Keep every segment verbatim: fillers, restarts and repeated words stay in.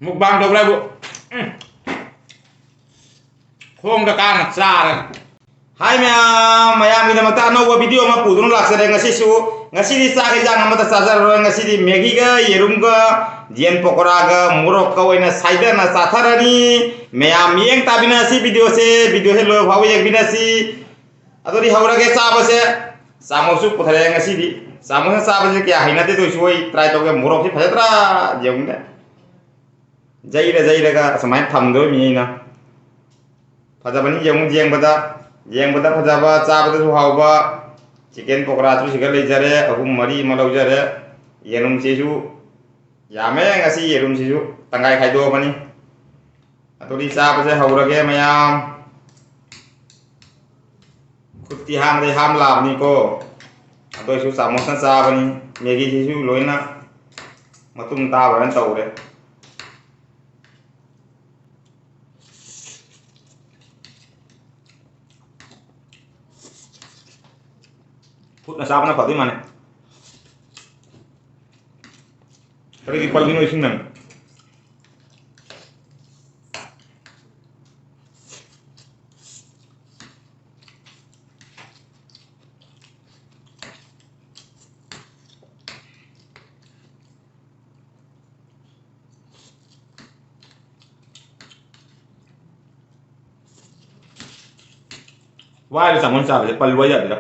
Mukbang ꯇꯧꯕ꯭ꯔꯥ ꯍꯥꯏꯕꯨ? ꯎꯝ꯫ ꯈꯣꯡꯗ ꯀꯥꯡꯅ ꯆꯥꯔꯦ꯫ ꯍꯥꯏ ꯃꯌꯥꯝ, ꯃꯌꯥꯝꯒꯤꯗꯃꯛꯇ ꯑꯅꯧꯕ video ꯑꯃ ꯄꯨꯗꯨꯅ ꯂꯥꯛꯆꯔꯦ ꯉꯁꯤꯁꯨ꯫ ꯉꯁꯤꯗꯤ ꯆꯥꯛ ꯍꯦꯟꯖꯥꯡ ꯑꯃꯠꯇ ꯆꯥꯖꯔꯔꯣꯏ꯫ ꯉꯁꯤꯗꯤ ꯃꯦꯒꯤꯒ ꯌꯦꯔꯨꯝꯒ ꯌꯦꯟ ꯄꯀꯣꯔꯥꯒ ꯃꯣꯔꯣꯛꯀ ꯑꯣꯏꯅ ꯁꯥꯏꯗꯅ ꯆꯥꯊꯔꯅꯤ꯫ ꯃꯌꯥꯝ ꯃꯤꯠꯌꯦꯡ ꯇꯥꯕꯤꯅ ꯑꯁꯤ video ꯁꯦ, video ꯁꯦ ꯂꯣꯏꯕ ꯐꯥꯎꯕ ꯌꯦꯡꯕꯤꯅꯁꯤ꯫ ꯑꯗꯨꯗꯤ ꯍꯧꯔꯒꯦ ꯆꯥꯕꯁꯦ꯫ ꯆꯥꯃꯁꯁꯨ ꯄꯨꯊꯔꯛꯑꯦ ꯉꯁꯤꯗꯤ꯫ ꯆꯥꯃꯁꯅ ꯆꯥꯕꯁꯦ ꯀꯌꯥ ꯍꯩꯅꯗꯦ, ꯑꯗꯨ ꯑꯣꯏꯁꯨ ꯑꯩ try ꯇꯧꯒꯦ꯫ ꯃꯣꯔꯣꯛꯁꯤ ꯐꯖꯗ꯭ꯔꯥ ꯌꯦꯡꯉꯨꯅꯦ꯫ ꯌꯩꯔ ꯌꯩꯔꯒ ꯑꯁꯨꯃꯥꯏꯅ ꯊꯝꯗꯣꯏꯅꯤ ꯑꯩꯅ꯫ ꯐꯖꯕꯅꯤ ꯌꯦꯡꯉꯨ, ꯌꯦꯡꯕꯗ, ꯌꯦꯡꯕꯗ ꯐꯖꯕ, ꯆꯥꯕꯗꯁꯨ ꯍꯥꯎꯕ꯫ Chicken ꯄꯀꯣꯔꯥꯁꯨ ꯁꯤꯒ ꯂꯩꯖꯔꯦ, ꯑꯍꯨꯝ ꯃꯔꯤ ꯑꯃ ꯂꯧꯖꯔꯦ꯫ ꯌꯦꯔꯨꯝꯁꯤꯁꯨ ꯌꯥꯝꯃꯦ ꯉꯁꯤ, ꯌꯦꯔꯨꯝꯁꯤꯁꯨ ꯇꯪꯈꯥꯏ ꯈꯥꯏꯗꯣꯛꯑꯕꯅꯤ꯫ ꯑꯗꯨꯗꯤ ꯆꯥꯕꯁꯦ ꯍꯧꯔꯒꯦ ꯃꯌꯥꯝ꯫ ꯈꯨꯠꯇꯤ ꯍꯥꯝꯗꯤ ꯍꯥꯝ ꯂꯥꯛꯑꯕꯅꯤꯀꯣ꯫ ꯑꯗꯨ ꯑꯣꯏꯁꯨ ꯆꯥꯃꯁꯅ ꯆꯥꯕꯅꯤ꯫ ꯃꯦꯒꯤꯁꯤꯁꯨ ꯂꯣꯏꯅ ꯃꯇꯨꯝ ꯇꯥꯕꯅ ꯇꯧꯔꯦ꯫ ꯈꯨꯠꯅ ꯆꯥꯕꯅ ꯐꯗꯣꯏ ꯃꯥꯜꯂꯦ꯫ ꯀꯔꯤꯒꯤ ꯄꯜꯂꯤꯅꯣ ꯏꯁꯤꯡ ꯅꯪ? ꯋꯥꯏꯗ ꯆꯥꯃꯁ ꯆꯥꯕꯁꯦ ꯄꯜꯂꯨ ꯍꯥꯏ ꯌꯥꯗꯣꯏꯔꯥ?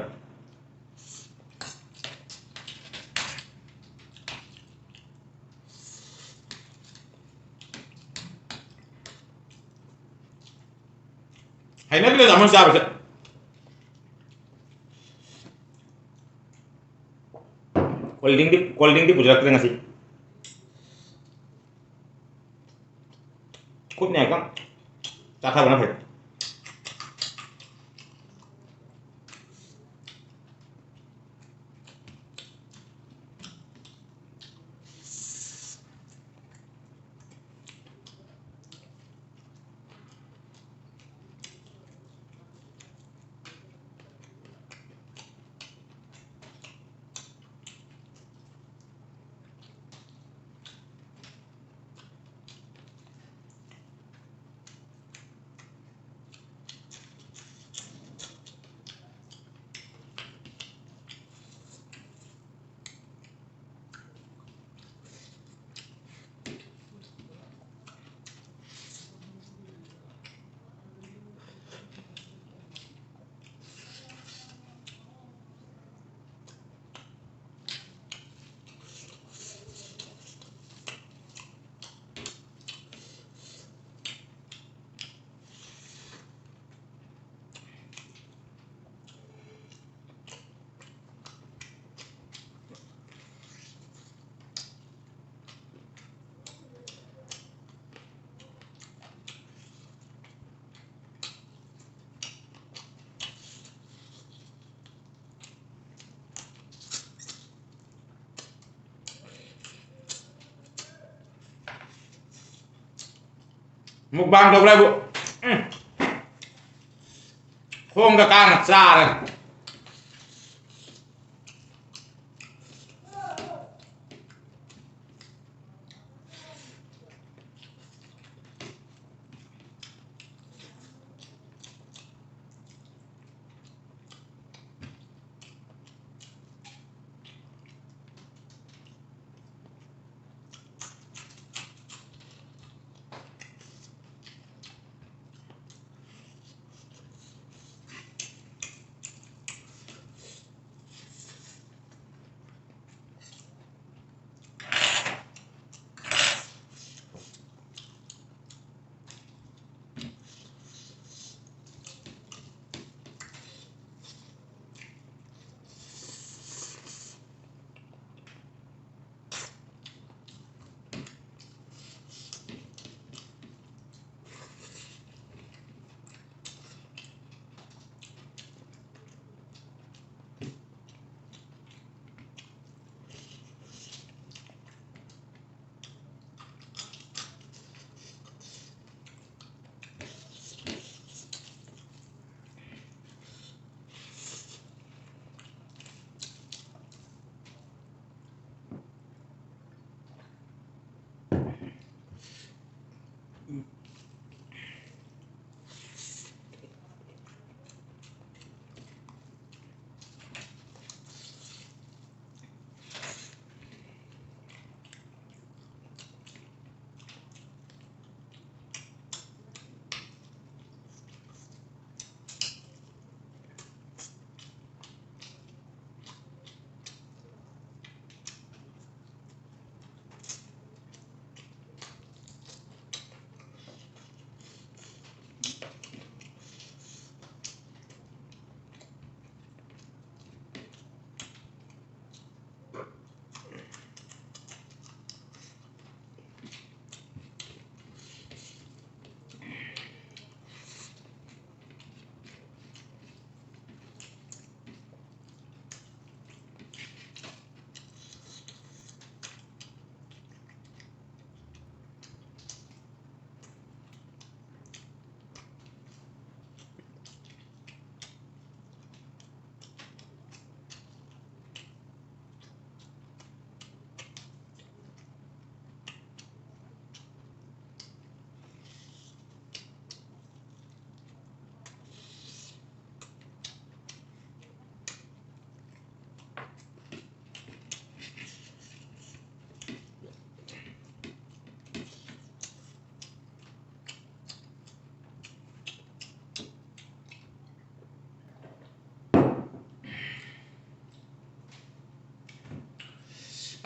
ꯍꯩꯅꯗ꯭ꯔꯦ ꯆꯥꯃꯁ ꯆꯥꯕꯁꯦ꯫ Cold drink ꯗꯤ, cold drink ꯗꯤ ꯄꯨꯖꯔꯛꯇ꯭ꯔꯦ ꯉꯁꯤ꯫ ꯈꯨꯠꯅ ꯍꯦꯛꯇ ꯆꯥꯊꯕꯅ ꯐꯩ꯫ ꯃꯨꯛꯕꯥꯡ ꯇꯧꯕ꯭ꯔꯥ ꯍꯥꯏꯕꯨ? ꯎꯝ꯫ ꯈꯣꯡꯗ ꯀꯥꯡꯅ ꯆꯥꯔꯦ꯫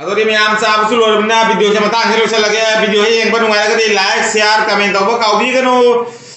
ꯑꯗꯨꯗꯤ ꯃꯌꯥꯝ ꯆꯥꯕꯁꯨ ꯂꯣꯏꯔꯕꯅꯤꯅ videoꯁꯦ ꯃꯇꯥꯡꯁꯤꯗ ꯂꯣꯏꯁꯤꯜꯂꯒꯦ꯫ Videoꯁꯦ ꯌꯦꯡꯕ ꯅꯨꯡꯉꯥꯏꯔꯒꯗꯤ like, share, comment ꯇꯧꯕ ꯀꯥꯎꯕꯤꯒꯅꯨ꯫